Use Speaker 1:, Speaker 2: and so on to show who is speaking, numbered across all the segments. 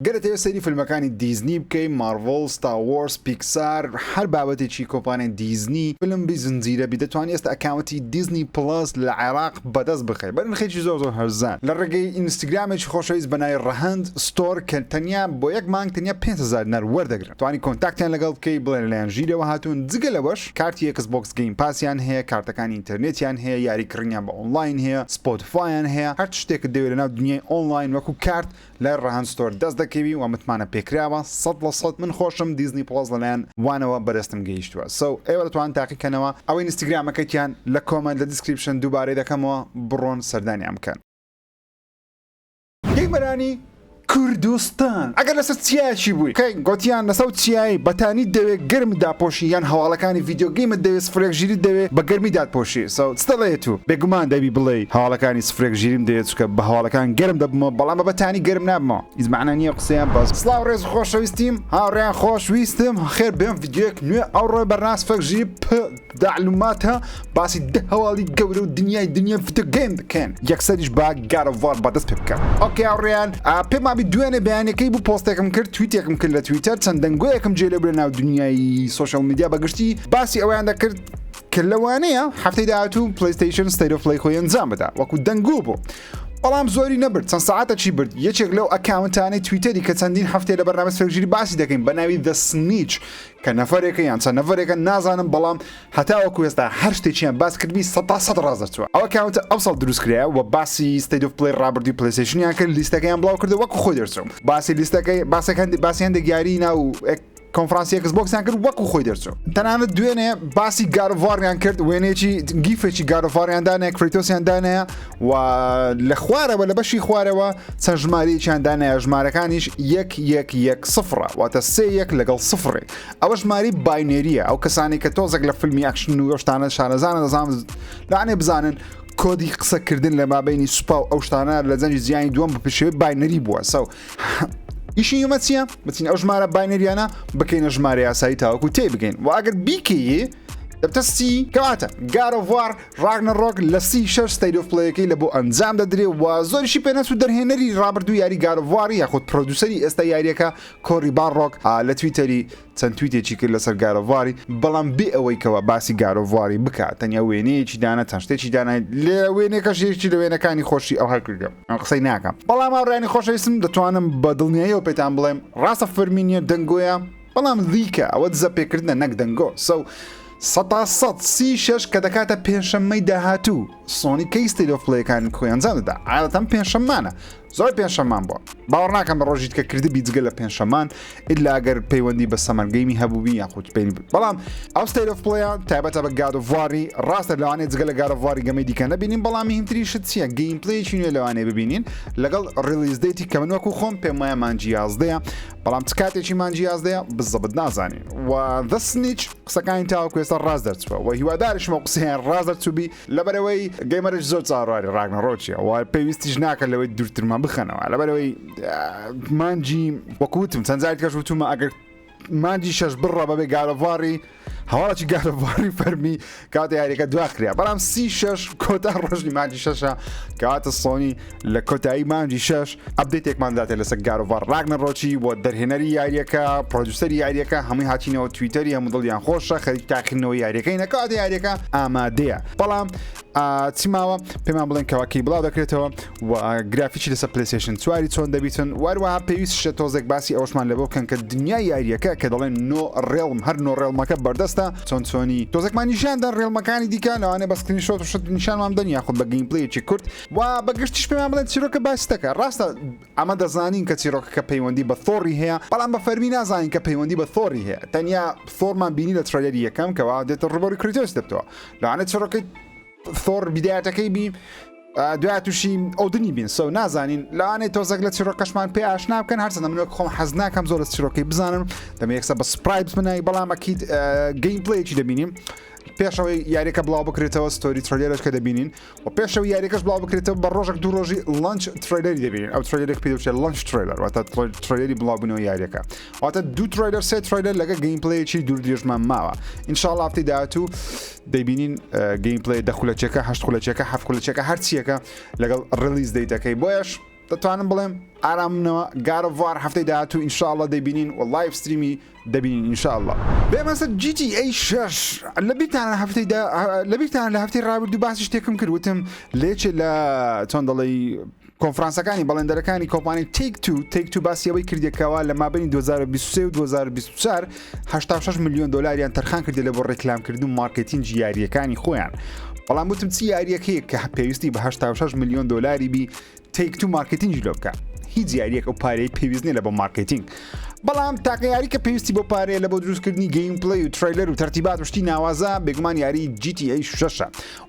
Speaker 1: گەر ئەتەوێت سەیری فیلمەکانی دیزنی بکەی، مارڤڵ، ستار وۆرز، پیکسار، هەر بابەتێکی کۆمپانیای دیزنی، فیلم بی زنجیرە بی، دەتوانی ئێستا account ی Disney Plus لە عێراق بەدەست بخەی بە نرخێکی زۆر زۆر هەرزان لە ڕێگەی ئینستگرامێکی خۆشەویست بە ناوی ڕەهەند ستۆر کە تەنیا بۆ یەک مانگ تەنیا 5000 دینار وەردەگرن توانی contact یان لەگەڵ بکەی بڵێ لەلایەن ژیرەوە هاتوون جگە لەوەش کارتی Xbox Game Pass یان هەیە کارتەکانی ئینتەرنێتیان هەیە یاری کڕینیان بە ئۆنڵاین هەیە Spotify یان هەیە هەر شتێکت دەوێت لەناو دنیای ئۆنڵاین وەکو کارت لای ڕەهەند ستۆر دەست دەکەوی و متمانە پێکراوە 100% من خۆشم Disney Plus لەلایەن وانەوە بەدەستم گەیشتووە so ئێوە دەتوانن تاقیکەنەوە ئەوەی ئینستگرامەکەتیان لە comment لە description دووبارەی دەکەمەوە بڕۆن سەردانیان بکەن. gamer انی کوردستان ئەگەر لەسەر چیایەکی بووی کەی گۆتیان لەسەو چیای بەتانیت دەوێ گەرمت داپۆشی یان هەواڵەکانی video game ت دەوێ سفرێک ژیریت دەوێ بە گەرمی داتپۆشی so چ دەڵێیت و بێگومان دەبی بڵێی هەواڵەکانی سفرێک ژیریم دەوێ چونکە بە هەواڵەکان گەرم دەبمەوە بەڵام بە بەتانی گەرم نابمەوە هیچ مەعنا نییە قسەیان بەس سڵاو ڕێز و خۆشەویستیم هاوڕێیان خۆش ویستم خێر بێم ڤیدیۆیەک نوێ ئەوڕۆ بەرنامە سفرێک ژیری پ دەعلوماتە باسی دە هەواڵی گەورە و دنیای دنیا video game دەکەن یەکسەریش با God of War بەدەست پێ بکەن okay هاوڕێیان پێم وابی دوێنێ بەیانەکەی بوو پۆستێکم کرد تویتێکم کرد لە تویتەر چەند دەنگۆیەکم جێ لێ بوو لە ناو دنیای social media بەگشتی باسی ئەوەیان دەکرد کە لەوانەیە هەفتەی داهاتوو PlayStation State of Play خۆی ئەنجام بدا وەکو دەنگۆ بوو بەڵام زۆری نەبرد چەند سەعاتەکی برد یەکێک لەو account انەی تویتەری کە چەندین هەفتەیە لە بەرنامە سفرێک باسی دەکەین بە ناوی The Snitch کە نەفەرێکە یان چەند نەفەرێکە نازانم بەڵام هەتاوەکو ئێستا هەر شتێکیان باس کردبی سەتا سەد ڕاست دەرچووە ئەو account ە ئەوساڵ دروست کرایە و باسی State of Play ڕابردووی PlayStation یان کرد لیستەکەیان بڵاو کردەوە وەکو خۆی دەرچوو باسی لیستەکەی باسێک هەندێک باسی هەندێک یاری ناو کۆنفرانسی Xbox یان کرد وەکو خۆی دەرچوو تەنانەت دوێنێ باسی God of War یان کرد وێنەیەکی GIF ێکی God of War یان دانایە کرەیتۆسیان دانایە و لە خوارەوە لە بەشی خوارەوە چەند ژمارەیەکیان دانایە ژمارەکانیش یەک یەک یەک سفرە واتە سێ یەک لەگەڵ سفرێک ئەوە ژماری binary یە ئەو کەسانی کە تۆزێک لە فیلمی ئەکشن و شتانە شارەزانە دەزان لەوانەیە بزانن کۆدی قسەکردن لە مابینی سوپا و ئەو شتانە لە جەنگی جیهانی دووەم بە پشێوەی binary بووە so ئیشی ئێمە چییە بچین ئەو ژمارە binary یانە بکەینە ژمارە یاسایی تاوەکو تێ بگەین و ئەگەر بیکەیی دەبتە سی کەواتە God of War Ragnarok لە سی شەش State of Play ەکەی لە بۆ ئەنجام دەدرێ و زۆریشی پێنەچوو دەرهێنەری ڕابردوو یاری God of War ی یاخود producer ی ئێستا یاریەکە کۆری بارڕۆک لە تویتەری چەند تویتێکی کرد لەسەر God of War ی بەڵام بێ ئەوەی کەوا باسی God of War ی بکات تەنیا وێنەیەکی دانا چەند شتێکی دانا لێ وێنەکەش یەکی لە وێنەکانی خۆشی ئەو هەر کردگە ئەم قسەی ناکەم بەڵام هاوڕێیانی خۆشەویستم دەتوانم بە دڵنیاییەوە پێتان بڵێم ڕاستە فەرمی نییە دەنگۆیە بەڵام leak ە ئەوە دزە پێکردنە نەک دەنگۆ so 36% کە دەکاتە پێنجشەممەی داهاتوو سۆنی کەی State of Play ەکانی خۆی ئەنجام دەدا عادەتەن پێنجشەممانە زۆر پێنجشەممان بووە باوەڕ ناکەم بە ڕۆژی کە کردبی جگە لە پێنجشەممان ئیلا ئەگەر پەیوەندی بە Summer Game ی هەبووبی یاخود پەیوەندی بەڵام ئەو State of Play ە تایبەتە بە God of War ی ڕاستە لەوانەیە جگە لە God of War ی گەمەی دیکە نەبینین بەڵام مهمترین شت چییە gameplay ێکی نوێ لەوانەیە ببینین لەگەڵ release date ی کە من وەکو خۆم پێم وایە مانگی یازدەیە بەڵام چ کاتێکی مانگی یازدەیە بزەبت نازانین و The Snitch قسەکانی تاوەکو ئێستا ڕاست دەرچووە و هیواداریشم ئەو قسەیان ڕاست دەرچووبی لەبەرئەوەی gamer ش زۆر چاوەڕوانی ڕاگنەڕۆکیە و پێویستیش ناکە لەوەی دوورترمان بخەنەوە لەبەرئەوەی مانگی وەکو وتم چەند جاری کەش وتومە ئەگەر مانگی شەش بڕە بەبێ God of War ی هەواڵی God of War ی فەرمی کاتە یاریەکە دواخرا بەڵام 36 کۆتا ڕۆژی مانگی شەشە کاتە سۆنی لە کۆتایی مانگی شەش update ێکمان داتێ لەسەر God of War Ragnarok ی بۆ دەرهێنەری یاریەکە producer ی یاریەکە هەمووی هاتینەوە تویتەری هەموو دڵیان خۆشە خەریک تاقینەوە یاریەکەی نەکاتە یاریەکە ئامادەیە بەڵام چی ماوە پێمان بڵێن کەواکەی بڵاو دەکرێتەوە و گرافیکی لەسەر PlayStation چواری چۆن دەبیتن واروەها پێویستشە تۆزێک باسی ئەوشمان لەبۆ بکەن کە دنیای یاریەکە کە دەڵێن نۆ realm هەر نۆ realm ەکە بەردەستە چۆن چۆنی تۆزێکمان نیشان دەن realm ەکانی دیکە لەوانەیە بە screenshot و شت نیشانمان بدەن یاخود بە gameplay ێکی کورت و بە گشتیش پێمان بڵێن چیرۆکە باسی دەکات ڕاستە ئەمە دەزانین کە چیرۆکەکە پەیوەندی بە ثۆڕی هەیە بەڵام بە فەرمی نازانین کە پەیوەندی بە ثۆڕی هەیە تەنیا ثۆرمان بینی لە trailer ی یەکەم کەوا دێتە ڕوبەڕوی کریتۆس دەبتەوە لەوانەیە چیرۆکەی ثۆر بیدایەتەکەی بی دوای تووشی ئۆدنی بین so نازانین لەوانەیە تۆزێک لە چیرۆکەشمان پێ ئاشنا بکەن هەرچەندە من وەک خۆم حەز ناکەم زۆر لە چیرۆکەی بزانم دەمە یەکسەر بە surprise بنای بەڵام ئەکید gameplay ێکی دەبینیم پێشەوەی یاریەکە بڵاو بکرێتەوە story trailer ش کە دەبینین و پێشەوە یاریەکەش بڵاو بکرێتەوە بە ڕۆژێک دوو ڕۆژی launch trailer ی دەبینین ئەو trailer ێک پێ دەوترێت launch trailer واتە trailer ی بڵاوبوونەوە یاریەکە واتە دوو trailer سێ trailer لەگە gameplay ێکی دوور درێژمان ماوە ئینشاءڵڵا هەفتەی داهاتوو دەیبینین gameplay دە خولەکێکە هەشت خولەکێکە هەفت خولەکێکە هەرچیەکە لەگەڵ release date ەکەی بۆیەش. دەتوانم بڵێم ئارامنەوە God of War هەفتەی داهاتوو ان شاء اللە دەیبینین و live stream ی دەبینین ان شاء اللە. بێمە سەر GTA 6 لەبیرتانە هەفتەی دا لەبیرتانە لە هەفتەی ڕابردوو باسی شتێکم کرد وتم لە یەکێ لە چۆن دەڵێی کۆنفرانسەکانی بەڵێندەرەکانی کۆمپانی Take Two Take Two باسی ئەوەی کردیە کەوا لە مابەینی 2023 و 2024 86 ملیۆن دۆلاریان تەرخان کردی لە بۆ ڕێکلامکردن و مارکێتینگی یارییەکانی خۆیان بەڵام وتم چی یاریەکەیە کە پێویستی بە 86 ملیۆن دۆلاری بی Take Two مارکێتینگی لۆ بکە هیچ یاریەک ئەو پارەی پێویست نیە لە بۆ مارکێتینگ بەڵام تاکە یاری کە پێویستی بۆ پارەیە لە بۆ دروستکردنی gameplay و trailer و تەرتیبات و شتی ناوازە بێگومان یاری GTA 6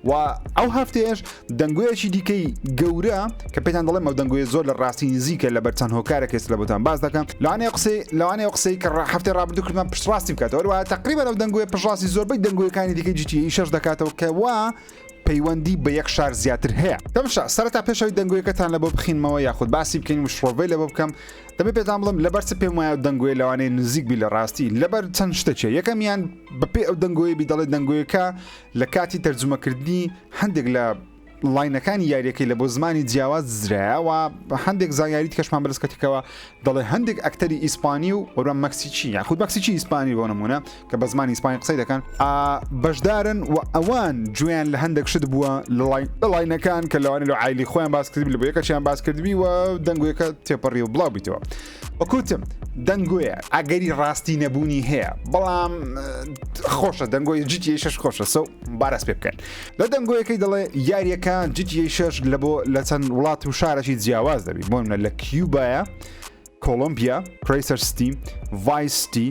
Speaker 1: و ئەو هەفتەیەش دەنگۆیەکی دیکەی گەورە کە پێتان دەڵێم ئەو دەنگۆیە زۆر لە ڕاستی نزیکە لەبەر چەند هۆکارێک ئێستا لە بۆتان باس دەکەم لەوانەیە قسەی لەوانەیە قسەی کە هەفتەی ڕابردوو کردمان پشتڕاستی بکاتەوە هەروەها تقریبا ئەو دەنگۆیە پشتڕاستی زۆربەی دەنگۆیەکانی دیکەی GTA 6 دەکاتەوە کە وا پەیوەندی بە یەک شار زیاتر هەیە. تەمشا، سەرەتا پێش ئەوەی دەنگۆیەکەتان لەبۆ بخینمەوە یاخود باسی بکەین و شڕۆڤەی لەبۆ بکەم، دەبێ پێتان بڵێم لەبەر چ پێم وایە ئەو دەنگۆیە لەوانەیە نزیک بی لە ڕاستی، لەبەر چەند شتەکێ، یەکەمیان بەپێی ئەو دەنگۆیە بی دەڵێ دەنگۆیەکە لە کاتی تەرجومەکردنی هەندێک لە line ەکانی یاریەکەی لە بۆ زمانی جیاواز دزرایە و هەندێک زانیاری دیکەشمان بەدەست کەوتیکەوە دەڵێ هەندێک ئەکتەری ئیسپانی و وەروە مەکسیکی یاخود مەکسیکی ئیسپانی بۆ نمونە کە بە زمانی ئیسپانی قسەی دەکەن بەشدارن و ئەوان گوێیان لە هەندێک شت بووە لە line ەکان کە لەوانە لە عایلی خۆیان باس کردبی لە بۆ یەکەچیان باس کردبی و دەنگۆیەکە تێپەڕی و بڵاو بیتەوە وەکوتم دەنگۆیە ئەگەری ڕاستی نەبوونی هەیە بەڵام خۆشە دەنگۆی GTA شش خۆشە so بارەس پێ بکەن لە دەنگۆیەکەی دەڵێ یاریەکە GTA شش لە بۆ لە چەند وڵات و شارەکی جیاواز دەبی بۆ منە لە کیوبایە کۆلمبیا Tracer City Vice City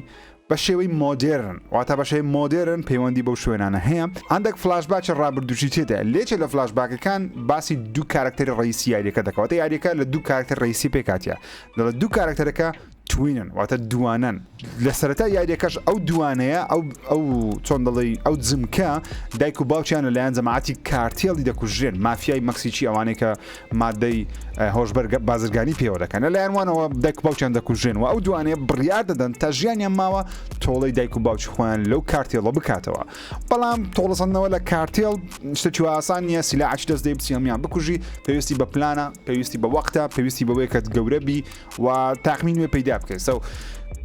Speaker 1: بە شێوەی مۆدێرن واتە بە شێوەی مۆدێرن پەیوەندی بەو شوێنانە هەیە هەندێک flashback ی ڕابردووشی تێدایە لێچێ لە flashback ەکان باسی دوو کارکتەری ڕئیسی یاریەکە دەکەواتە یاریەکە لە دوو کارکتەر ڕئیسی پێکاتە دەڵێ دوو کارکتەرەکە twin ن واتە دوانەن لە سەرەتا یاریەکەش ئەو دوانەیە ئەو ئەو چۆن دەڵێی ئەو جمکە دایک و باوکیان لەلایەن جەماعەتی کارتێڵی دەکوژرێن مافیای مەکسیکی ئەوانەی کە مادەی هۆشبەر بازرگانی پێوە دەکەن لەلایەن وانەوە دایک و باوکیان دەکوژرێن و ئەو دوانەیە بڕیار دەدەن تا ژیانیان ماوە تۆڵەی دایک و باوکی خۆیان لەو کارتێڵە بکاتەوە بەڵام تۆڵەسەندنەوە لە کارتێڵ شتێکی ئاسان نییە سیلاحی دەست دەی بچی هەموویان بکوژی پێویستی بە پلانە پێویستی بە وەختە پێویستی بەوەیە کە گەورە بی و تاقمی نوێ پەیدا بکەیت so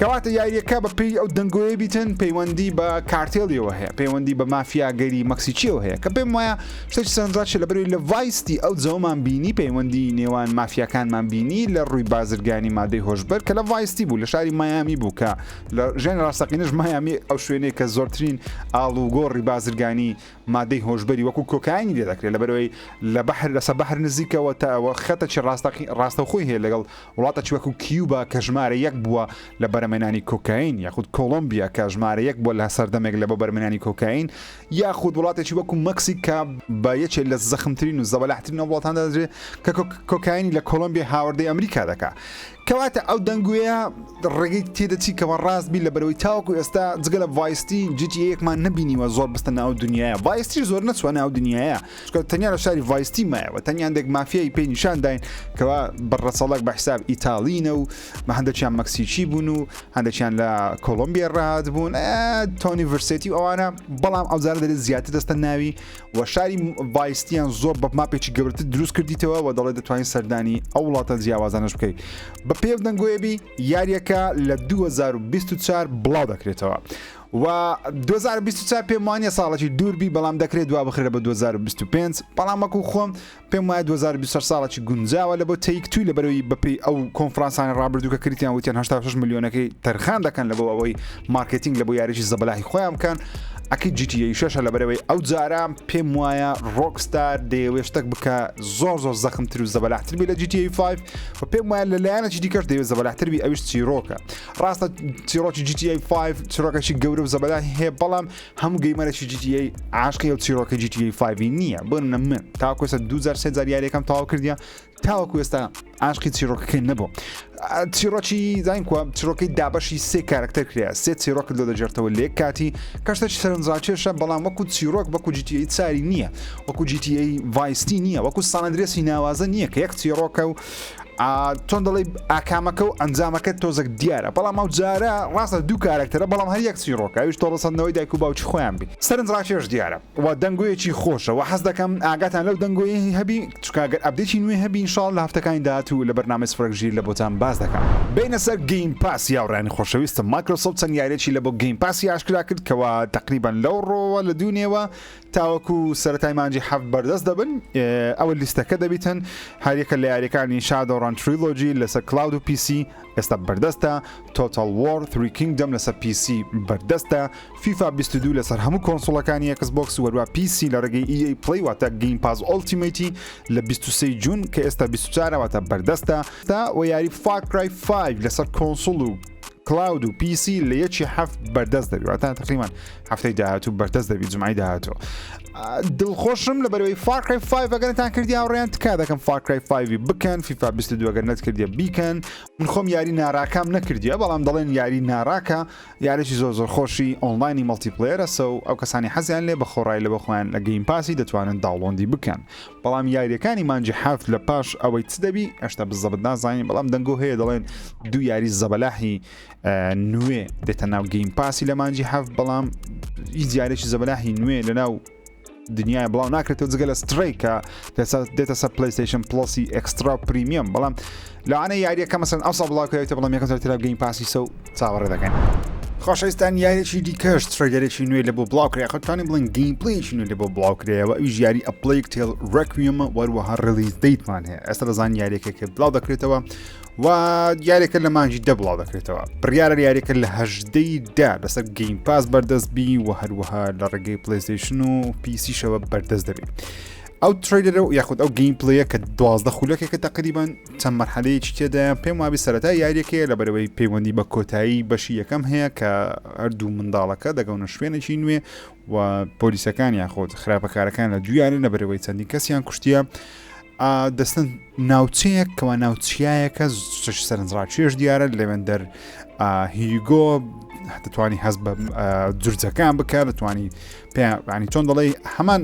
Speaker 1: کەواتە یاریەکە بە پێی ئەو دەنگۆیە بیتن پەیوەندی بە کارتێلیەوە هەیە پەیوەندی بە مافیاگەری مەکسیکیەوە هەیە کە پێم وایە شتێکی سەرنجڕاکێشە لەبەرەوەی لە Vice City ئەو جەومان بینی پەیوەندی نێوان مافیاکانمان بینی لە ڕووی بازرگانی مادەی هۆشبەر کە لە Vice City بوو لە شاری مایامی بوو کە لە ژیانی ڕاستەقینەش مایامی ئەو شوێنەیە کە زۆرترین ئاڵوگۆڕی بازرگانی مادەی هۆشبەری وەکو کۆکاینی لێ دەکرێت لەبەرئەوەی لە بەحر لەسەر بەحر نزیکەوە تا ئەوە خەتەکی ڕاستەقی ڕاستەوخۆی هەیە لەگەڵ وڵاتەکی وەکو کیوبا کە ژمارە یەک بووە لە بەرەمێنانی کۆکاین یاخود کۆڵۆمبیا کە ژمارە یەک بووە لە سەردەمێک لە بۆ بەرمێنانی کۆکاین یاخود وڵاتێکی وەکو مەکسیک کە بە یەکێ لە زەخمترین و زەبەلاحترین ئەو وڵاتان دەدرێت کە کۆکاینی لە کۆڵۆمبیا هاوردەی ئەمریکا دەکا کەواتە ئەو دەنگۆیە ڕێگەی تێدەچی کەوا ڕاست بی لەبەرەوەی تاوەکو ئێستا جگە لە Vice City GTA یەکمان نەبینیوە زۆر بستە ناو دنیاە Vice City زۆر نەچوە ناو دنیاە چونکە تەنیا لە شاری Vice City مایەوە تەنیا هەندێک مافیای پێ نیشان داین کەوا بە ڕەچەڵەک بە حساب ئیتاڵینە و بە هەندێکیان مەکسیکی بوون و هەندێکیان لە کۆڵۆمبیا ڕات بوون تۆنی ڤرسێتی و ئەوانە بەڵام ئەوجارە دەێت زیاتر دەستە ناوی و شاری Vice City یان زۆر بە ماپێکی گەورەتر دروست کردیتەوە و دەڵێ دەتوانین سەردانی ئەو وڵاتە جیاوازانەش بکەیت بە پێ دەنگۆیەبی یاریەکە لە 2024 بڵاو دەکرێتەوە و 2024 پێم وانە ساڵێکی دووربی بەڵام دەکرێت دوا بخرێت بە 2025 بەڵام وەکو خۆم پێم وایە 2026 ساڵێکی گونجاوە لە بۆ Take Two لەبەرەوەی بەپێی ئەو کۆنفرانسانی ڕابردوو کە کردیان وتیان 86 ملیۆنەکەی تەرخان دەکەن لە بۆ ئەوەی مارکێتینگ لە بۆ یاریی زەبەلاحی خۆیان بکەن ئەکی GTA شەشە لەبەرەوەی ئەو جارە پێم وایە Rockstar دەیەوێت شتێک بکە زۆر زۆر زەخمتر و زەبەلاحتر بی لە GTA 5 و پێم وایە لە لایەنێکی دیکەش دەیەوێت زەبەلاحتر بی ئەویش چیرۆکە ڕاستە چیرۆکی GTA 5 چیرۆکێکی گەورە و زەبەلاحی هەیە بەڵام هەموو gamer ێکی GTA عاشقی ئەو چیرۆکە GTA 5 نییە بۆ نمونە من تاوەکو ئێستا دوو جار سێ جار یاریەکەم تەواو کردیە تاوەکو ئێستا عاشقی چیرۆکەکەی نەبوو چیرۆکی زین کووە چیرۆکەی دابەشی سێ کارکتەر کرا سێ چیرۆکت لۆ دەجێرتەوە لێک کاتی کەشتێکی سەرنجڕاکێشە بەڵام وەکو چیرۆک وەکو GTA چاری نییە وەکو GTA Vice City نییە وەکو San Andreas ی ناوازە نییە کە یەک چیرۆکە و چۆن دەڵێی ئاکامەکە و ئەنجامەکە تۆزەک دیارە بەڵام ئەو جارە ڕاستە دوو کارەکتەرە بەڵام هەر یەک چیڕۆکە ئەویش تۆڵەسەندنەوەی دایک و باوکی خۆیان بی سەرنجڕاکێش دیارە و دەنگۆیەکی خۆشە و حەز دەکەم ئاگاتان لەو دەنگۆیەی هەبی چونکە گەر update ی نوێ هەبی ان شاء اللە لە هەفتەکانی داهاتوو لە بەرنامەی سفرەک ژیر لە بۆتان باس دەکەم. بێینە سەر Game Pass ی هاوڕێیانی خۆشەویستم مایکرۆسۆفت چەند یاریەکی لە بۆ Game Pass ی ئاشکرا کرد کەوا تەقریبەن لەو ڕۆوە لە دوونێوە تاوەکو سەرەتای مانگی حەفت بەردەست دەبن ئەوە لیستەکە دەبیتن هەریەکە لە یاریەکانی Shadowrun Trilogy لەسەر cloud و PC ئێستا بەردەستە Total War Three Kingdom لەسەر PC بەردەستە فیفا 22 لەسەر هەموو console ەکانی Xbox وەروە PC لە ڕێگەی EA Play واتە Game Pass Ultimate ی لە 23 June کە ئێستا 24 واتە بەردەستە تا و یاری Far Cry 5 لەسەر console و cloud و PC لە یەکی حەفت بەردەست دەبی واتە تقریبان هەفتەی داهاتوو بەردەست دەبی جمعی داهاتوو دڵخۆشم لە بەرەوەی Far Cry 5 ئەگەرتان کردی هاوڕێیان تکا دەکەم Far Cry 5 بکەن فیفا 22 ئەگەر نەتکردیە بیکەن من خۆم یاری ناراکام نەکردیە بەڵام دەڵێن یاری ناراکە یاریی زۆر زۆر خۆشی online ی multiplayer ە so ئەو کەسانی حەزیان لێ بە خۆڕای لە بە خۆیان لە Game Pass ی دەتوانن download ی بکەن بەڵام یاریەکانی مانگی حەفت لە پاش ئەوەی چ دەبی ئەشتا بزەبت نازانین بەڵام دەنگۆ هەیە دەڵێن دوو یاری زەبەلاحی نوێ دێتە ناو Game Pass ی لە مانگی حەفت بەڵام هیچ یاریێکی زەبەلاحی نوێ لە ناو دنیای بڵاو ناکرێتەوە جگە لە Stray کە دێتە سەر PlayStation Plus ی Extra Premium بەڵام لەوانە یاریەکە مەسەن ئەوسا بڵاو کراوێتە بەڵام یەکەم جار ترا Game Pass ی so چاوەڕێ دەکەین. خۆشەویستان یاریێکی دیکەش trailer ێکی نوێ لە بۆ بڵاو کرا خۆتانی بڵێن gameplay ێکی نوێ لە بۆ بڵاو کرایەوە ئەویش یاری A Plague Tale Requiem وەروەها release date مان هەیە ئێستا دەزان یاریەکە کە بڵاو دەکرێتەوە و یاریەکە لە مانگی دە بڵاو دەکرێتەوە بڕیارە یاریەکە لە هەژدەی دا لەسەر Game Pass بەردەست بی و هەروەها لە ڕێگەی PlayStation و PC شەوە بەردەست دەبێت. ئەو trailer ە و یاخود ئەو gameplay ە کە دوازدە خولەکێکە تقریبان چەند مەرحەلەیەکی تێدایە پێم وابی سەرەتا یاریەکەیە لە بەرەوەی پەیوەندی بە کۆتایی بەشی یەکەم هەیە کە هەردوو منداڵەکە دەگەونە شوێنێکی نوێ و پۆلیسەکان یاخود خراپەکارەکان لە دویانە لە بەرەوەی چەندین کەسیان کوشتیە دەستن ناوچەیەک کەوا ناوچیایەکە سەرنجڕاکێش دیارە لەوێندەر هیگۆ دەتوانی هەست بە جورجەکان بکە دەتوانی پێیانی چۆن دەڵێ هەمان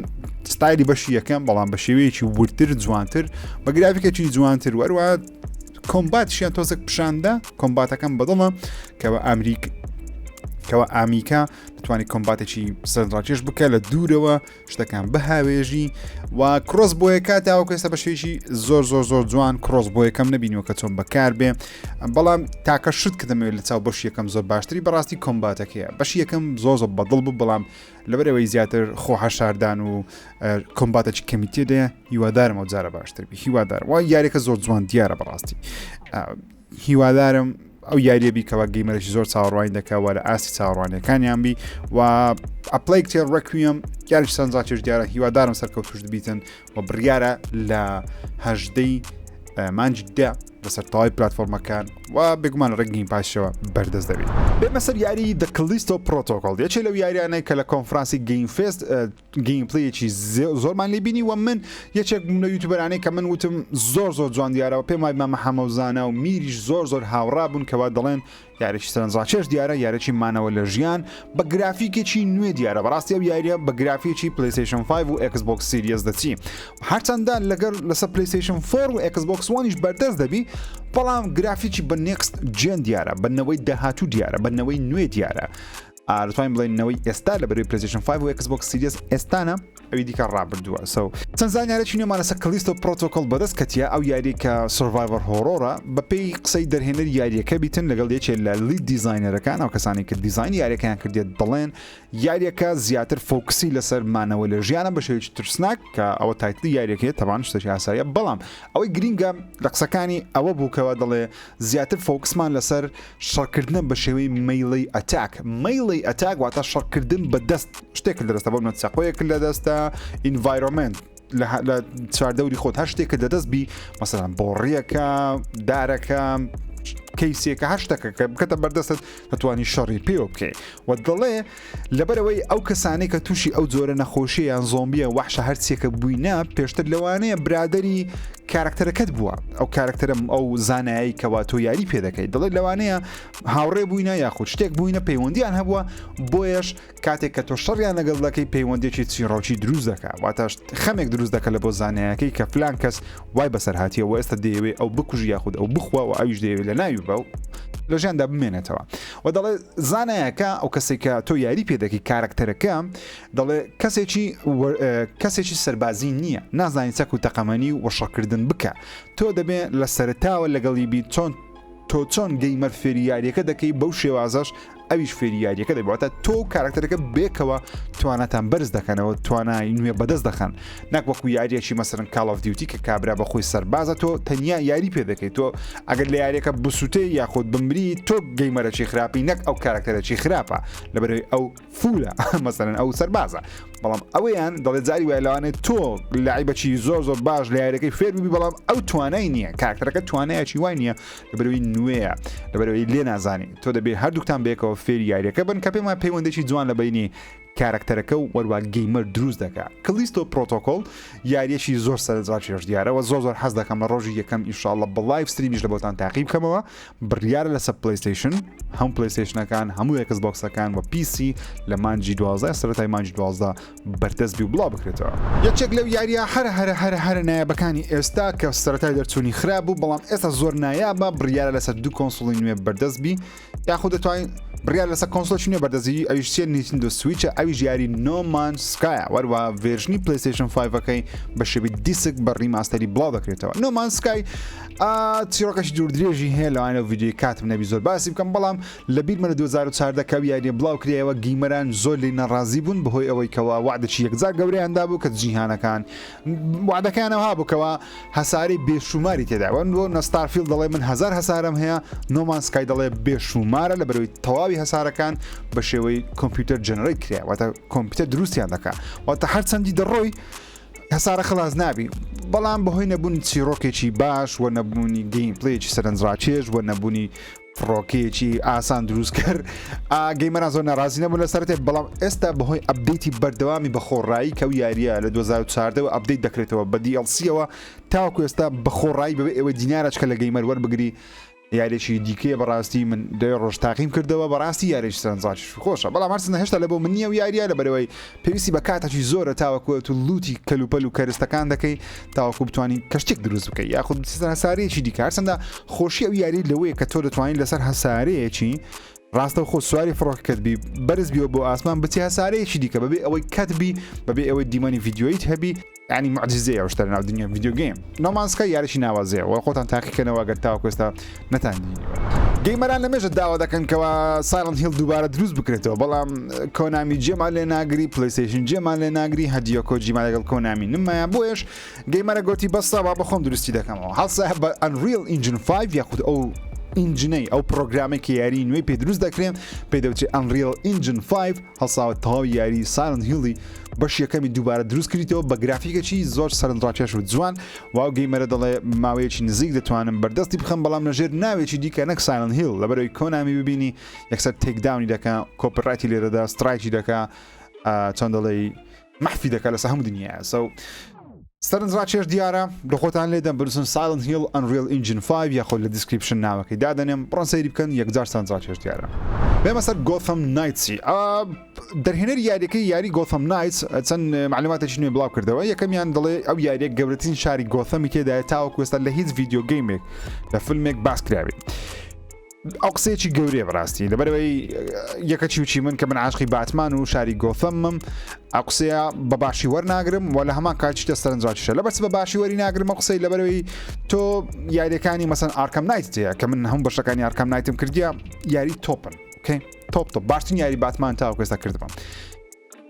Speaker 1: ستایلی بەشی یەکەم بەڵام بە شێوەیەکی وردتر جوانتر بە گرافیکێکی جوانتر وەروە combat شیان تۆزێک پیشاندا combat ەکەم بەدڵە کەەوە ئەمریک کەەوە ئامیکا دەتوانانی combat ێکی سەرنجڕاکێش بکە لە دوورەوە شتەکان بهاوێژی و crossbow ەکە تاوەکو ئێستا بە شێوەیەکی زۆر زۆر زۆر جوان crossbow ەکەم نەبینیوە کە چۆن بەکار بێ بەڵام تاکە شت کە دەمەوێت لە چاو بەش یەکەم زۆر باشتری بەڕاستی combat ەکەیە بەش یەکەم زۆر زۆر بەدڵ بوو بەڵام لەبەرەوەی زیاتر خۆ حەشاردان و combat ێکی کەمی تێدایە هیوادارم ئەو جارە باشتر بی هیوادارم وا یاریەکە زۆر جوان دیارە بەڕاستی هیوادارم ئەو یاریە بی کەوا gamer ێکی زۆر چاوەڕوانی دەکا و لە ئاستی چاوەڕوانیەکانیان بی و A Plague Tale Requiem یاریش سەرنجڕاکێش دیارە هیوادارم سەرکەوتوش بیتن و بڕیارە لە هەژدەی مانگی دە لەسەر تەواوی پلتفۆرمەکان و بێگومان ڕێک Game Pass ەوە بەردەست دەبێت. بێمە سەر یاری The Callisto Protocol یەکێ لەو یاریانەی کە لە کۆنفرانسی Game Fest gameplay ێکی زۆرمان لێ بینی و من یەکێک بووم لە YouTuber انەی کە من وتم زۆر زۆر جوان دیارەوە پێم وای مامە حەمەوزانە و میریش زۆر زۆر هاوڕا بوون کەوا دەڵێن یاریی سەرنجڕاکێش دیارە یاریی مانەوە لە ژیان بە گرافیکێکی نوێ دیارە بەڕاستی ئەو یاریە بە گرافیکی PlayStation 5 و Xbox Series دەچی هەرچەندە لەگەر لەسەر PlayStation 4 و Xbox One یش بەردەست دەبی بەڵام گرافیکی بە next gen دیارە بە نەوەی داهاتوو دیارە بە نەوەی نوێ دیارە دەتوانین بڵێین نەوەی ئێستا لە بەرەی PlayStation 5 و Xbox Series ئێستانە ئەوی دیکە ڕابردووە so چەند زانیارێکی نوێمان لەسەر Callisto Protocol بەدەست کەتیە ئەو یاری کە survival horror ە بەپێی قسەی دەرهێنەر یاریەکە بیتن لەگەڵ یەکێ لە lead designer ەکان ئەو کەسانی کە دیزاین یاریەکەیان کردێت دەڵێن یاریەکە زیاتر focus ی لەسەر مانەوە لە ژیانە بە شێوەیەکی ترسناک کە ئەوە title ی یاریەکەی تەبان شتێکی ئاساییە بەڵام ئەوەی گرینگە لە قسەکانی ئەوە بوو کەوا دەڵێ زیاتر focus مان لەسەر شەڕکردنە بە شێوەی melee attack melee attack واتە شەڕکردن بە دەست شتێک لە دەستە بۆ منە چەقۆیەک لە دەستە environment لە چواردەوری خۆت هەر شتێکە لە دەست بی مەسەلەن بۆڕیەکە دارەکە. کەیسێکە هەر شتەکە کە بکەتە بەردەستت دەتوانی شەڕی پێوە بکەی و دەڵێ لەبەرئەوەی ئەو کەسانەی کە تووشی ئەو جۆرە نەخۆشیە یان زۆمبیە وەحشە هەرچیەکە بووینە پێشتر لەوانەیە برادری کارکتەرەکەت بووە ئەو کارکتەرم ئەو زانایی کەوا تۆ یاری پێ دەکەیت دەڵێت لەوانەیە هاوڕێ بووینە یاخود شتێک بووینە پەیوەندیان هەبووە بۆیەش کاتێک کە تۆ شەڕیان لەگەڵ دەکەی پەیوەندێکی چیڕۆکی دروست دەکا واتە خەمێک دروست دەکە لە بۆ زانایەکەی کە فلان کەس وای بەسەر هاتیە و ئێستا دەیەوێ ئەو بکوژی یاخود ئەو بخوا و ئەویش دەیەوێت لە ناوی بە و لە ژیاندا بمێنێتەوە و دەڵێ زانایەکە ئەو کەسێک کە تۆ یاری پێ دەکەی کارەکتەرەکە دەڵێ کەسێکی کەسێکی سەربازی نییە نازانی چەک و تەقەمەنی و شەڕکردن بکە تۆ دەبێ لە سەرتاوە لەگەڵی بی چۆن تۆ چۆن gamer فێری یاریەکە دەکەی بەو شێوازەش ئەویش فێری یاریەکە دەبێت واتە تۆ و کارکتەرەکە بێکەوە تواناتان بەرز دەکەنەوە توانای نوێ بەدەست دەخەن نەک وەکو یاریەکی مەسەرن Call of Duty کە کابرا بەخۆی سەربازە تۆ تەنیا یاری پێ دەکەیت تۆ ئەگەر لە یاریەکە بسووتێ یاخود بمری تۆ gamer ەکی خراپی نەک ئەو کارکتەرەکی خراپە لەبەرەوەی ئەو full ە مەسەرەن ئەو سەربازە بەڵام ئەوەیان دەڵێ جاری وای لەوانێت تۆ لاعیبەکی زۆر زۆر باش لە یاریەکەی فێر ببی بەڵام ئەو توانای نییە کارکتەرەکە توانایەکی وای نییە لەبەرەوەی نوێیە لەبەرەوەی لێ نازانی تۆ دەبێ هەردووکتان بەیەکەوە فێری یاریەکە بن کە پێم وایە پەیوەندێکی جوان لە بینی کارەکتەرەکە و وەروا gamer دروست دەکا Callisto Protocol یاریەکی زۆر سەرنجڕاکێش دیارە وە زۆر زۆر حەز دەکەم لە ڕۆژی یەکەم ئیشاڵە بە live stream یش لە بۆتان تاقی بکەمەوە بڕیارە لەسەر PlayStation هەم PlayStation ەکان هەموو Xbox ەکان و PC لە مانجی 12 سەرەتای مانجی 12 بەردەست بی و بڵاو بکرێتەوە. یەکێک لەو یارییە هەرە هەرە هەرە هەرە نایابەکانی ئێستا کە سەرەتای دەرچوونی خراپ بوو بەڵام ئێستا زۆر نایابە بڕیارە لەسەر دوو console ی نوێ بەردەست بی یاخود دەتوانین بڕیار لەسەر console ێکی نوێ بەردەستی ئەویش چیە Nintendo Switch ە ئەویش یاری No Man's Sky ە وەروە version ی PlayStation 5ەکەی بە شێوەی disc بە remaster ی بڵاو دەکرێتەوە No Man's Sky چیرۆکەشی دوور درێژی هەیە لەوانە ڤیدیۆی کاتم نەبی زۆر باسی بکەم بەڵام لە بیرمە لە 2014 کە ئەو یاریە بڵاو کرایەوە gamer ان زۆر لێی ناڕازی بوون بەهۆی ئەوەی کەوا وەعدێکی یەکجار گەورەیان دابوو کە جیهانەکان وەعدەکەیان ئەوها بوو کەوا هەسارەی بێشوماری تێدا وەن بۆ نە Starfield دەڵێ من هەزار هەسارەم هەیە No Man's Sky دەڵێ بێشومارە لە بەرەوەی تەواوی هەسارەکان بە شێوەی کۆمپیوتەر generate کرا واتە کۆمپیوتەر دروستیان دەکا واتە هەرچەندی دەڕۆی هەسارە خلاص نابی بەڵام بەهۆی نەبوونی چیرۆکێکی باش و نەبوونی gameplay ێکی سەرنجڕاکێش و نەبوونی فڕۆکەیەکی ئاسان دروستکەر gamer ان زۆر ناڕازی نەبوون لە سەرەتێ بەڵام ئێستا بەهۆی update ی بەردەوامی بە خۆڕایی کە و یاریە لە 2014 ەوە update دەکرێتەوە بە DLC ەوە تاوەکو ئێستا بە خۆڕایی بەبێ ئەوەی دینارەچکە لە gamer وەربگری یاریێکی دیکەیە بەڕاستی من دەوێ ڕۆژ تاقیم کردەوە بەڕاستی یاریێکی سەرنجڕاکیش خۆشە بەڵام هەرچەندە هێشتا لە بۆ من نییە و یاریە لە بەرەوەی پێویستی بە کاتێکی زۆرە تاوەکو تو loot ی کەلوپەل و کەرستەکان دەکەی تاوەکو بتوانین کەشتێک دروست بکەی یاخود بچیتە هەسارەیەکی دیکە هەرچەندە خۆشی ئەو یاری لەوەیە کە تۆ دەتوانین لەسەر هەسارەیەکی ڕاستەوخۆ سواری فڕۆکەکەت بی بەرز بیەوە بۆ ئاسمان بچی هەسارەیەکی دیکە بەبێ ئەوەی کەت بی بەبێ ئەوەی دیمەنی ڤیدیۆیت هەبی ینی معجزەیە ئەو شتە لەناو دنیا video game No Man's Sky یاریی ناوازەیە وە خۆتان تاقیکەنەوە گەر تاوەکو ئێستا نەتان بینیوە. gamer ان لە مێژە داوا دەکەن کەوا Silent Hill دووبارە دروست بکرێتەوە بەڵام Konami جێمان لێ ناگری PlayStation جێمان لێ ناگری هیدیۆ کۆجیما لەگەڵ Konami نمایە بۆیەش gamer ە گۆتی بەسە با بەخۆم دروستی دەکەمەوە هەڵسا بە Unreal Engine 5 یاخود ئەو engine ەی ئەو پرۆگرامێک کە یاری نوێی پێ دروست دەکرێن پێ دەوترێ Unreal Engine 5 هەڵساوە تەواوی یاری Silent Hill ی بەش یەکەمی دووبارە دروست کردیتەوە بە گرافیکەکی زۆر سەرنجڕاکێش و جوان واو gamer ە دەڵێ ماوەیەکی نزیک دەتوانم بەردەستی بخەم بەڵام لەژێر ناوێکی دیکە نەک Silent Hill لەبەرەوەی Konami ببینی یەکسەر takedown ی دەکا copyright ی لێدەدا strike ی دەکا چۆن دەڵێی مەحفی دەکا لەسەر هەموو دنیا so سەرنجڕاکێش دیارە لە خۆتان لێدەم بنووسن Silent Hill Unreal Engine 5 یاخود لە description ناوەکەی دادەنێم بڕۆن سەیری بکەن یەکجار سەرنجڕاکێش دیارە بێمە سەر Gotham Knights ی دەرهێنەری یاریەکەی یاری Gotham Knights چەند معلوماتێکی نوێ بڵاو کردەوە یەکەمیان دەڵێ ئەو یاریە گەورەترین شاری گۆثەمی تێدایە تاوەکو ئێستا لە هیچ video game ێک لە فیلمێک باس کراوێت ئەو قسەیەکی گەورەیە بەڕاستی لەبەرەوەی یەکە چی وچی من کە من عاشقی باتمان و شاری گۆثەمم ئەو قسەیە بە باشی وەرناگرم و لە هەمان کاتیشدا سەرنجڕاکیشە لەبەر چ بە باشی وەری ناگرم ئەو قسەی لەبەرەوەی تۆ یاریەکانی مەسەن Arkham Knight تەیە کە من هەموو بەشەکانی Arkham Knight م کردیە یاری تۆپن okay top top باشترین یاری باتمان تاوەکو ئێستا کردبم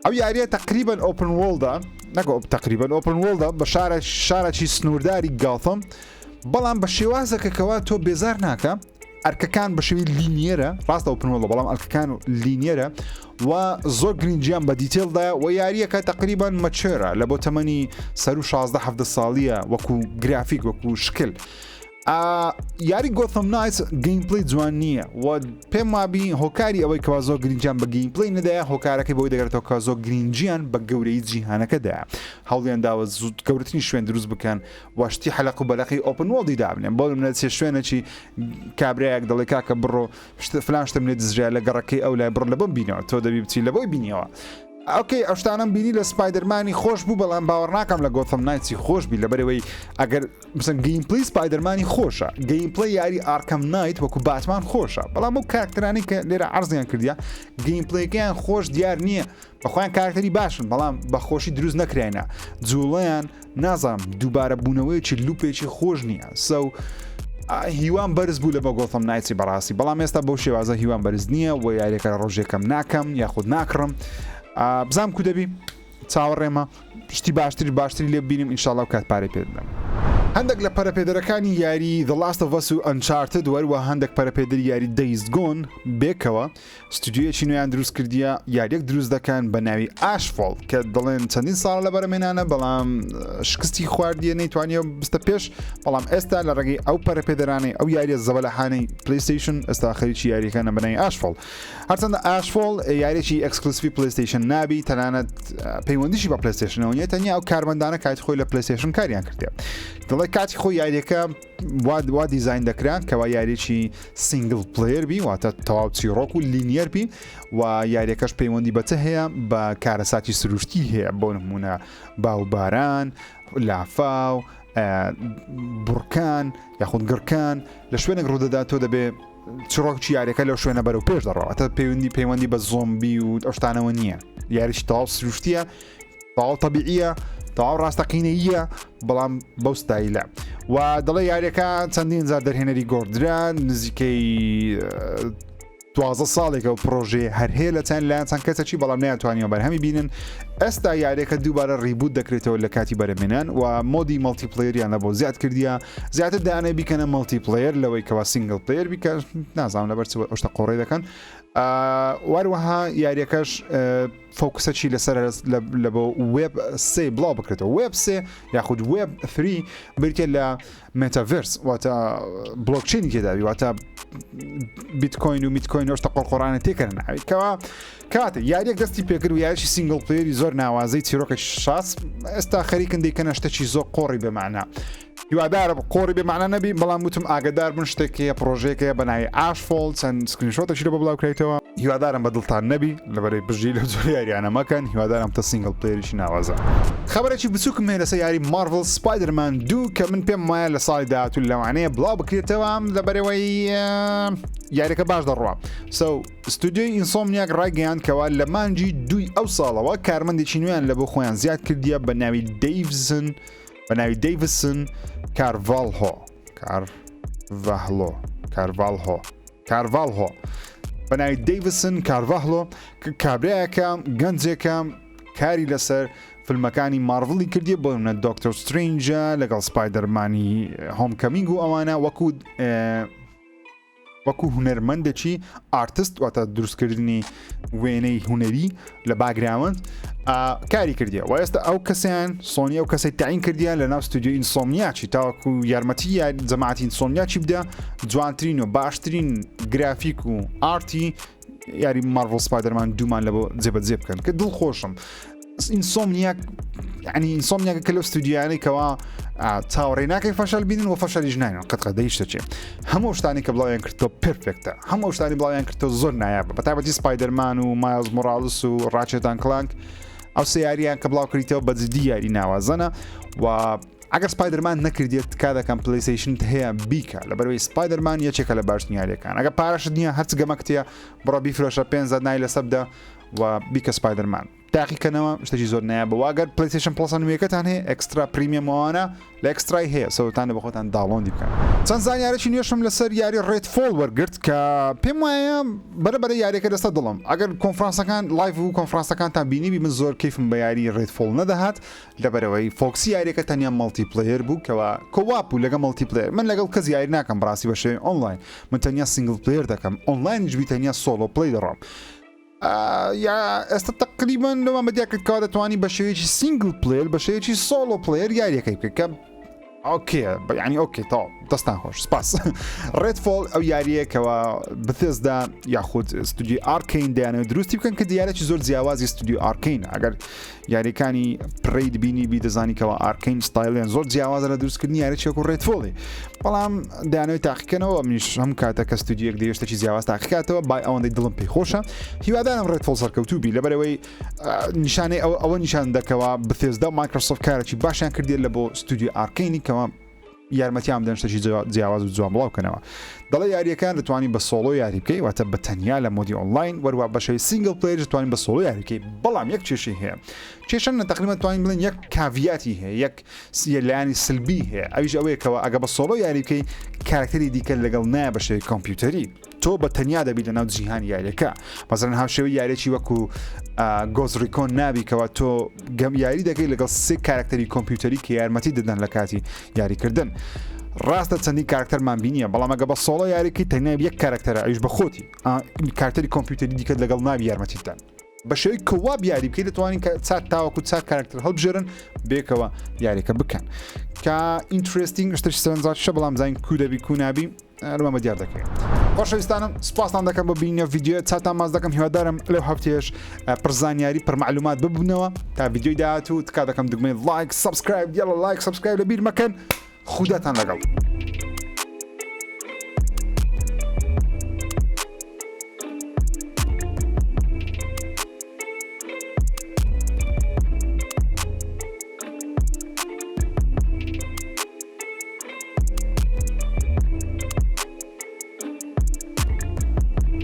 Speaker 1: ئەو یاریە تقریبا open world ە نەکە تقریبا open world ە بە شارە شارەکی سنوورداری گاثم بەڵام بە شێوازەکە کەوا تۆ بێزار ناکە ئەرکەکان بە شێوەی linear ە ڕاستە open world ە بەڵام ئەرکەکان linear ە و زۆر گرنگیان بە detail دا و یاریەکە تقریبا mature ە لە بۆ تەمەنی سەر و 16 17 ساڵیە وەکو گرافیک وەکو شکل. یاری Gotham Knights gameplay جوان نییە و پێم وابی هۆکاری ئەوەی کەوا زۆر گرنگیان بە gameplay نەدایە هۆکارەکەی بۆی دەگەرێتەوە کە زۆر گرنگیان بە گەورەی جیهانەکەدا هەوڵیان داوە زوو گەورەترین شوێن دروست بکەن و شتی حەلق و بەلەقی open world ی دابنێن بۆ منە چێ شوێنێکی کابرایەک دەڵێ کاکە بڕۆ فلان شتم لێ دزرا لە گەڕەکەی ئەو لای بڕ لە بۆم بینەوە تۆ دەبی بچی لە بۆی بینیەوە okay ئەو شتانەم بینی لە Spider-Man ی خۆش بوو بەڵام باوەڕ ناکەم لە Gotham Knights ی خۆش بی لەبەرەوەی ئەگەر مثلا gameplay Spider-Man ی خۆشە gameplay یاری Arkham Knight وەکو باتمان خۆشە بەڵام ئەو کارکتەرانی کە لێرە عرضیان کردیا gameplay ەکەیان خۆش دیار نییە بەخۆیان کارکتەری باشن بەڵام بە خۆشی دروست نەکراینا جوڵەیان نازانم دووبارە بوونەوەیەکی loop ێکی خۆش نییە so هیوام بەرز بوو لە بە Gotham Knights ی بەڕاستی بەڵام ئێستا بەو شێوازە هیوام بەرز نییە و یاریەکە ڕۆژێکەم ناکەم یاخود ناکڕم بزانم کو دەبی چاوەڕێمە شتی باشتری باشتری لێ ببینم ئینشاڵا و کات پارەی پێ بدەم. هەندێک لە پەرەپێدەرەکانی یاری The Last of Us و Uncharted و هەروەها هەندێک پەرەپێدەری یاری Days Gone بێکەوە ستودیۆیەکی نوێیان دروست کردیە یاریەک دروست دەکەن بە ناوی Ashfall کە دەڵێن چەندین ساڵ لە بەرەمێنانە بەڵام شکستی خواردیە نەیتوانیە بستە پێش بەڵام ئێستا لە ڕێگەی ئەو پەرەپێدەرانەی ئەو یاریە زەبەلەحانەی PlayStation ئێستا خەریکی یاریەکانە بە ناوی Ashfall هەرچەندە Ashfall یاریی exclusive ی PlayStation نابی تەنانەت پەیوەندیشی بە PlayStation ەوە نیە تەنیا ئەو کارمەندانە کاتی خۆی لە PlayStation کاریان کردێ دەڵێ کاتی خۆی یاریەکە وا دیزین دەکرا کەوا یاریی single player بی واتە تەواو چیڕۆک و linear بی و یاریەکەش پەیوەندی بەچە هەیە بە کارەساتی سروشتی هەیە بۆ نمونە باوباران لافاو بڕکان یاخود گڕکان لە شوێنێک ڕوودەدات تۆ دەبێ چیڕۆکی یاریەکە لەو شوێنە بەرەو پێش دەڕاتە پەیوەندی پەیوەندی بە زۆمبی و ئەو شتانەوە نییە یاریی تەواو سروشتیە تەواو تەبیعیە تەواو ڕاستەقینەیە بەڵام بەو ستایلە و دەڵێ یاریەکە چەندین جار دەرهێنەری گۆڕدرا نزیکەی 12 ساڵێکە و پرۆژێ هەر هەیە لە چەند لایەن چەند کەسەکی بەڵام نیانتوانیوە بەرهەمی بینن ئێستا یاریەکە دووبارە reboot دەکرێتەوە لە کاتی بەرەمێنان و mode ی multiplayer یان لە بۆ زیاد کردیە زیاتر دانێ بیکەنە multiplayer لەوەی کەوا single player بیکە نازانم لەبەر چ ئەو شتە قۆڕی دەکەن واروەها یاریەکەش focus ەکی لەسەر لە بۆ وێب سێ بڵاو بکرێتەوە وێب سێ یاخود web three بریتە لە مێتاڤێرس واتە بلۆکچینی تێداوی واتە بیتکۆین و میتکۆین شتە قۆڕقۆڕانە تێکەن ناوی کەوا کاتە یاریەک دەستی پێکرد و یاریی single player ی زۆر ناوازەی چیرۆکە شاس ئێستا خەریکن دەیکەنە شتێکی زۆر قۆڕی بەمانە هیوادارم قۆڕی بێمانە نەبی بەڵام وتم ئاگدار بن شتێک هەیە پرۆژەیەکەیە بە ناوی Ashfall چەند screenshot ێکی لە بۆ بڵاو کرایتەوە هیوادارم بە دڵتان نەبی لەبەرەی بژی لەو جۆرە یاریانە مەکەن هیوادارم تە single player ێکی ناوازە. خەبەرێکی بچووکم هەیە لەسەر یاری Marvel Spider-Man دوو کە من پێم وایە لە ساڵی داهاتوو لەوانەیە بڵاو بکرێتەوە لەبەرەوەی یاریەکە باش دەڕوا so ستودیۆی Insomniac ڕایگەیاند کەوا لە مانگی دووی ئەو ساڵەوە کارمەندێکی نوێیان لە بۆ خۆیان زیاد کردیە بە ناوی دەیڤسن بە ناوی دەیڤسن کارڤاڵهۆ کارڤاهلۆ کارڤاڵهۆ کارڤاڵهۆ بە ناوی دەیڤسن کارڤاهلۆ کە کابرایەکە گەنجێکە کاری لەسەر فیلمەکانی مارڤڵی کردی بۆ منە Doctor Strange ە لەگەڵ Spider-Man ی Homecoming و ئەوانە وەکو وەکو هونەرمەندێکی artist واتە دروستکردنی وێنەی هونەری لە background کاری کردیە و ئێستا ئەو کەسیان سۆنی ئەو کەسی تاین کردیان لە ناو ستودیو Insomniac ی تاوەکو یارمەتی یا جەماعەتی Insomniac ی بدە جوانترین و باشترین گرافیک و art ی یاری Marvel Spider-Man دوومان لە بۆ جێبەجێ بکەن کە دڵخۆشم Insomniac ینی Insomniac کە لەو ستودیانەی کەوا چاوەڕێ ناکەی فەشەل بینن و فەشەلیش ناین قەت قەت دەیش دەچێت هەموو شتانی کە بڵاویان کردەوە perfect ە هەموو شتانی بڵاویان کردەوە زۆر نایابە بە تایبەتی Spider-Man و Miles Morales و Ratchet and Clank ئەو سێ یاریان کە بڵاو کردیتەوە بە جدی یاری ناوازەنە و ئەگەر Spider-Man نەکردێت تکا دەکەم PlayStation هەیە بیکە لەبەرەوەی Spider-Man یەکێکە لە باشترین یاریەکان ئەگە پارەشت نییە هەرچ گەمەکتە بڕۆ بیفرۆشە پێنج نای لەسەر بدە و بیکە Spider-Man تاقیکەنەوە شتێکی زۆر نایابە وە ئەگەر PlayStation Plus ە نوێیەکەتان هەیە Extra Premium ئەوانە لە Extra ی هەیە سەوتان لە بەخۆتان download ی بکەن. چەند زانیارێکی نوێشم لەسەر یاری Redfall وەرگرت کە پێم وایە بەرە بەرە یاریەکە دەستە دڵم ئەگەر کۆنفرانسەکان live و کۆنفرانسەکانتان بینیبی من زۆر کەیفم بە یاری Redfall نەدەهات لەبەرەوەی focus ی یاریەکە تەنیا multiplayer بوو کەوا co-op بوو لەگە multiplayer من لەگەڵ کەس یاری ناکەم بەڕاستی بە شێوەی ئۆنلاین من تەنیا single player دەکەم ئۆنلاینیش بی تەنیا solo play دەڕۆم یا ئێستا تقریبا لەوان بەدیا کرد کەوا دەتوانی بە شێوەیەکی single player بە شێوەیەکی solo player یاریەکەی بکە کە okay یعنی okay تەواو دەستان خۆش سپاس. Redfall ئەو یاریەیە کەوا Bethesda یاخود ستودیو Arkane دەیانەوێت دروستی بکەن کە دیارەکی زۆر جیاوازی ستودیو Arkane ئەگەر یاریەکانی Prey بینی بی دەزانی کەوا Arkane ستایلیان زۆر جیاوازە لە دروستکردنی یاریی وەکو Redfall ی بەڵام دەیانەوێت تاقیکەنەوە منیش هەم کاتە کە ستودیوەک دەیەوێت شتێکی جیاواز تاقیکاتەوە بای ئەوەندەی دڵم پێی خۆشە هیوادارم Redfall سەرکەوتوو بی لەبەرەوەی نیشانەی ئەوە ئەوە نیشان دەکەوە Bethesda و Microsoft کارێکی باشیان کردیە لە بۆ ستودیو Arkane ی کەەوە یارمەتیان بدەن شتێکی جیاواز و جوان بڵاو کەنەوە. دەڵێ یاریەکان دەتوانی بە solo یاری بکەی واتە بە تەنیا لە mode ی ئۆنلاین وەروا بە شێوەی single player دەتوانین بە solo یاری بکەی بەڵام یەک کێشەی هەیە کێشە نە تقریبا توانین بڵێن یەک caveat ی هەیە یەک لایەنی سلبی هەیە ئەویش ئەوەیە کەەوە ئەگە بە solo یاری بکەی کارکتەری دیکە لەگەڵ نایە بە شێوەی کۆمپیوتەری تۆ بە تەنیا دەبی لەناو جیهانی یاریەکە مەسەلەن هاوشێوەی یاریی وەکو Ghost Recon نابی کەەوە تۆ گەم یاری دەکەی لەگەڵ سێ کارکتەری کۆمپیوتەری کە یارمەتی دەدەن لە کاتی یاریکردن ڕاستە چەندین کارکتەرمان بینیە بەڵام ئەگە بە solo یاریکی تەنیا یەک کارکتەرە ئەویش بە خۆتی کارکتەری کۆمپیوتەری دیکەت لەگەڵ نابی یارمەتی بدەن. بە شێوەی co-op یاری بکەیت دەتوانین کە چار تاوەکو چار کارکتەر هەڵبژێرن بێکەوە یاریەکە بکەن کە interesting شتێکی سەرنجڕاکیشە بەڵام زانین کو دەبی کو نابی لەمە بە دیار دەکەوێت خۆشەویستانم سپاستان دەکەم بۆ بینە ڤیددیو چاتان ماز دەکەم هیوادارم لەو هەفتێش پرزانیاری پرمعلومات ببنەوە تا ڤیددیوی داهاتوو تکا دەکەم دگمەی like subscribe یاڵە like subscribe لە بیر مەکەن خوداتان لەگەڵ.